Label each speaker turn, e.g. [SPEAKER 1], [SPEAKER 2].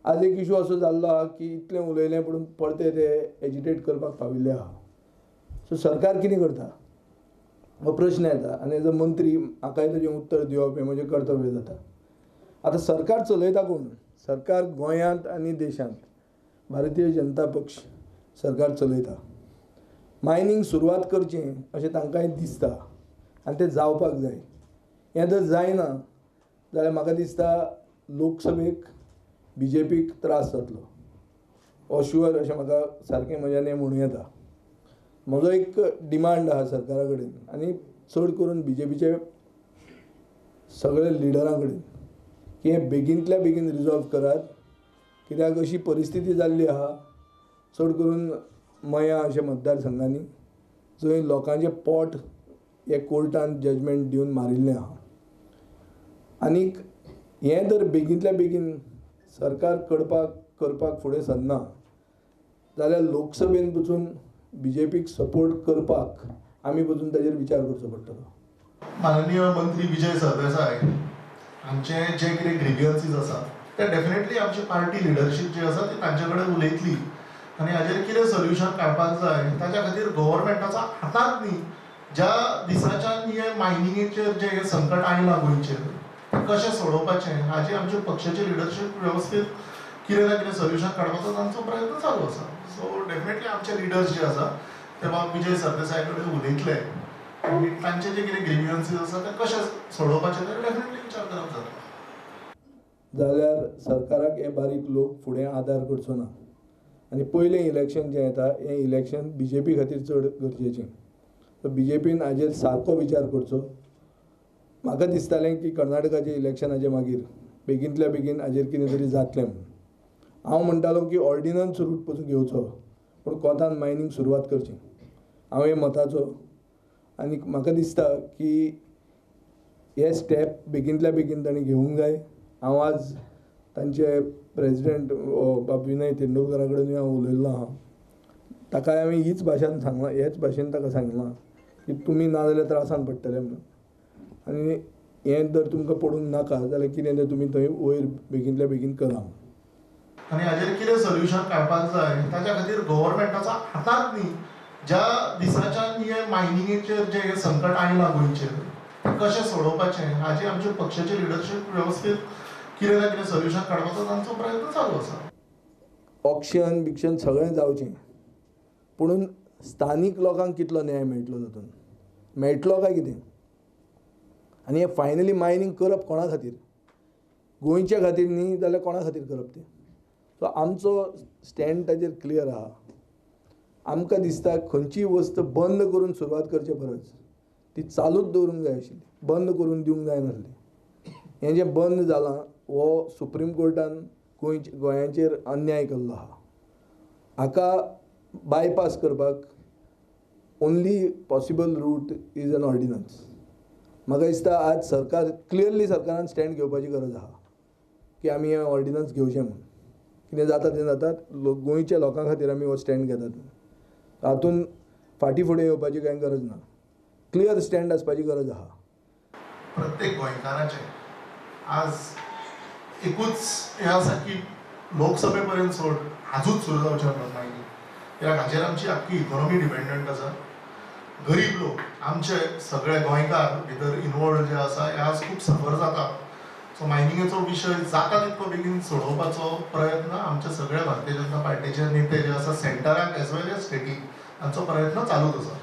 [SPEAKER 1] आज एक इशू असो जाल्लो आहा की इतलें उलयलें पूण परते ते एजिटेट करपाक पाविल्ले आहा. सो सरकार कितें करता हो प्रश्न येता आनी एज अ मंत्री म्हाकाय ताजें उत्तर दिवप हें म्हजें कर्तव्य जाता. आतां सरकार चलयता कोण? सरकार गोंयांत आनी देशांत भारतीय जनता पक्ष सरकार चलयता. मायनींग सुरवात करचें अशें तांकांय दिसता आनी तें जावपाक जाय. हें जर जायना जाल्यार म्हाका दिसता लोकसभेक बीजेपीक त्रास जातलो, हो शुअर अशें म्हाका सारकें म्हज्यान हें म्हणूं येता. म्हजो एक डिमांड आहा सरकारा कडेन आनी चड करून बीजेपीचे सगळे लिडरां कडेन की हें बेगीनतल्या बेगीन रिजॉल्व करात, कित्याक अशी परिस्थिती जाल्ली आहा चड करून मया अशे मतदारसंघांनी जंय लोकांचें पोट हे कोर्टान जजमेंट दिवन मारिल्लें आहा. आनीक हें जर बेगीनतल्या बेगीन सरकार करपाक फुडें सरना जाल्यार लोकसभेन पसून बीजेपीक सपोर्ट करपाक आमी पसून ताजेर विचार करचो पडटलो.
[SPEAKER 2] माननीय मंत्री विजय सरदेसाय हांचे जे कितें ग्रिवियन्सीस आसा ते डेफिनेटली आमची पार्टी लिडरशीप जी आसा ती तांचे कडेन उलयतली आनी हाजेर कितें सोल्युशन काडपाक जाय ताच्या खातीर गव्हर्मेंटाचो हातांत न्ही, ज्या दिसाच्यान हे मायनिंगेचेर जें हें संकट आयलां गोंयचेर तें कशें सोडोवपाचें हाजी आमची पक्षाची लिडरशीप वेवस्थीत कितें ना कितें सोल्युशन काडपाचो तांचो प्रयत्न चालू आसा. सो डेफिनेटली आमचे लिडर्स जे आसा ते बाब विजय सरदेसाय कडेन उलयतले आनी तांचे जे कितें ग्रिवियन्सीस आसा ते कशें सोडोवपाचें ते डेफिनेटली विचार करप जाता.
[SPEAKER 1] जाल्यार सरकाराक हे बारीक लोक फुडें आदार करचो ना आनी पयलें इलेक्शन जें येता हें इलेक्शन बीजेपी खातीर चड गरजेचें. सो बीजेपीन हाजेर सारको विचार करचो. म्हाका दिसतालें की कर्नाटकाचें इलेक्शनाचे मागीर बेगीनतल्या बेगीन हाजेर कितें तरी जातलें म्हणून. हांव म्हणटालो की ऑर्डिनन्स रूट पसून घेवचो पूण कोतान मायनींग सुरवात करची, हांव हे मताचो. आनी म्हाका दिसता की हे स्टेप बेगीनतल्या बेगीन तांणी घेवंक जाय. हांव आज तांचे प्रेजिडेंट बाब विनय तेंडुलकरा कडेनूय हांव उलयल्लो आहा, ताकाय हांवें हीच भाशेन सांगलां, हेच भाशेन ताका सांगलां की तुमी ना जाल्यार त्रासान पडटले म्हणून, आनी हें जर तुमकां पडूंक नाका जाल्यार कितें तें तुमी थंय वयर बेगीनतल्या बेगीन करा.
[SPEAKER 2] आनी हाजेर कितें सोल्युशन काडपाक जाय ताच्या खातीर गव्हर्मेंटाचो हातांत न्ही, ज्या दिसाच्यान हे मायनिंगेचेर जें हें संकट आयलां गोंयचेर तें कशें सोडोवपाचें हाजी आमची पक्षाची लिडरशीप वेवस्थीत कितें ना कितें सोल्युशन काडपाचो तांचो प्रयत्न चालू आसा.
[SPEAKER 1] ऑक्शन बिक्शन सगळें जावचें पुणून स्थानीक लोकांक कितलो न्याय मेळटलो तातूंत, मेळटलो काय कितें? आनी हें फायनली मायनींग करप कोणा खातीर? गोंयच्या खातीर न्ही जाल्यार कोणा खातीर करप तें? सो आमचो स्टँड ताजेर क्लियर आहा. आमकां दिसता खंयचीय वस्त बंद करून सुरवात करचे परस ती चालूच दवरूंक जाय आशिल्ली, बंद करून दिवंक जायनासली. हें जें बंद जालां हो सुप्रीम कोर्टान गोंयाचेर अन्याय केल्लो आहा. हाका बायपास करपाक only possible route is an ordinance. म्हाका दिसता आज सरकार क्लियरली सरकारान स्टँड घेवपाची गरज आहा की आमी हें ऑर्डिनन्स घेवचें म्हणून. कितें जाता तें जाता, गोंयच्या लोकां खातीर आमी हो स्टँड घेतात. हातूंत फाटीं फुडें येवपाची कांय गरज ना, क्लियर स्टँड आसपाची गरज आहा.
[SPEAKER 2] प्रत्येक गोंयकाराचें आज एकूच हें आसा की लोकसभे पर्यंत सोड आजूच सुरू जावचें म्हणून मायनींग, कित्याक हाजेर आमची आख्खी इकॉनॉमी डिपेंडंट आसा. गरीब लोक आमचे सगळे गोंयकार भितर इनवॉल्व जे आसा हे आज खूब सफर जाता. सो मायनिंगेचो विशय जाता तितको बेगीन सोडोवपाचो प्रयत्न आमचे सगळे भारतीय जनता पार्टीचे नेते जे आसा सेंटराक एज वेल एज स्टेटीक तांचो प्रयत्न चालूच आसा.